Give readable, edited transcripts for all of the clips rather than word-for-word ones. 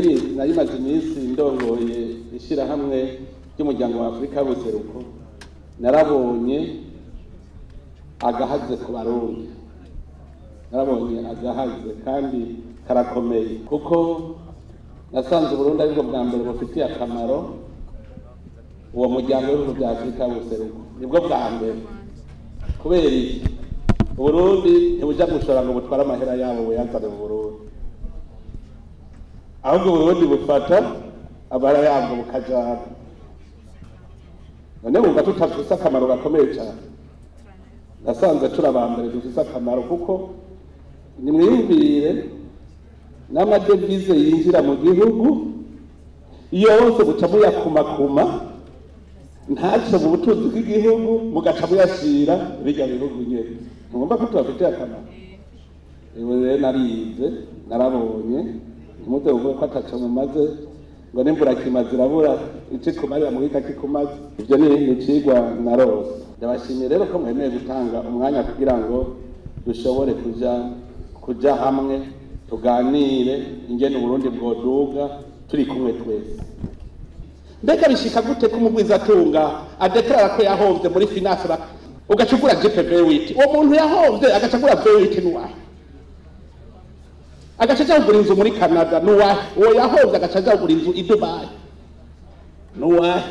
Nari maze iminsi ndongoye ishyirahamwe ry'umuryango wa Afurika y'ubuseruko. Narabonye agahaze ku Barundi, narabonye agahaze kandi karakomeye, kuko nasanze Uburundi aribwo bwa mbere bufitiye akamaro uwo muryango w'ibihugu bya Afurika y'ubuseruko. Nibwo bwa mbere. Kubera iki? Uburundi ntibuja gushora ngo butware amahera yabo buyazane mu Burundi, ahubwo Uburundi bufata amahera yabwo bukajana. None wumva tutafise akamaro gakomeye cyane? Nasanze turi aba mbere dufise akamaro, kuko nimwiyumvire n'amadevize yinjira mu gihugu yose buca muyakumakuma, ntace mu butunzi bw'igihugu, mugaca muyashira birya bihugu nyene. Ntugomba ko tubafitiye akamaro? Ubu rero narize, narabonye. Ntimuze kuvuga ko ataco mumaze, ngo n'imbura kimaze irabura ico ikumarira muhika kikumaze. Ivyo ni icigwa narose. Ndabashimiye rero ko mwemeye gutanga umwanya kugira ngo dushobore kuja hamwe, tuganire ingene Uburundi bwoduga turi kumwe twese. Mbega bishika gute ko umugwizatunga adeklarara ko yahomvye muri finance, ugaca ugura Jeep V8? Uwo muntu yahomvye agaca agura V8 nuwahe? Agaca aja kugura inzu muri Canada nuwahe? Uwo yahomvye agaca aja kugura inzu i Dubai nuwahe?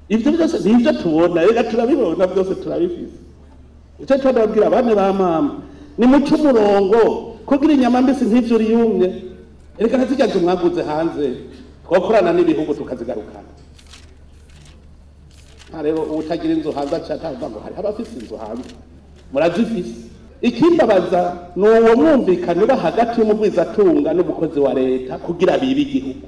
Ivyo byose nivyo tubona. Reka turabibona byose, turabifise. Icyo tubabwira, abana ba mama, ni muce umurongo kugira inyama mbisi ntivyo yumye. Reka ntazirya nzu mwaguze hanze, twakorana n'ibihugu tukazigarukana. Nta rero uwutagira inzu hanze aca atavuga ngo hariho abafise inzu hanze. Murazifise. Ikimbabaza ni uwo mwumvikano uba hagati y'umugwizatunga n'umukozi wa leta kugira bibe igihugu.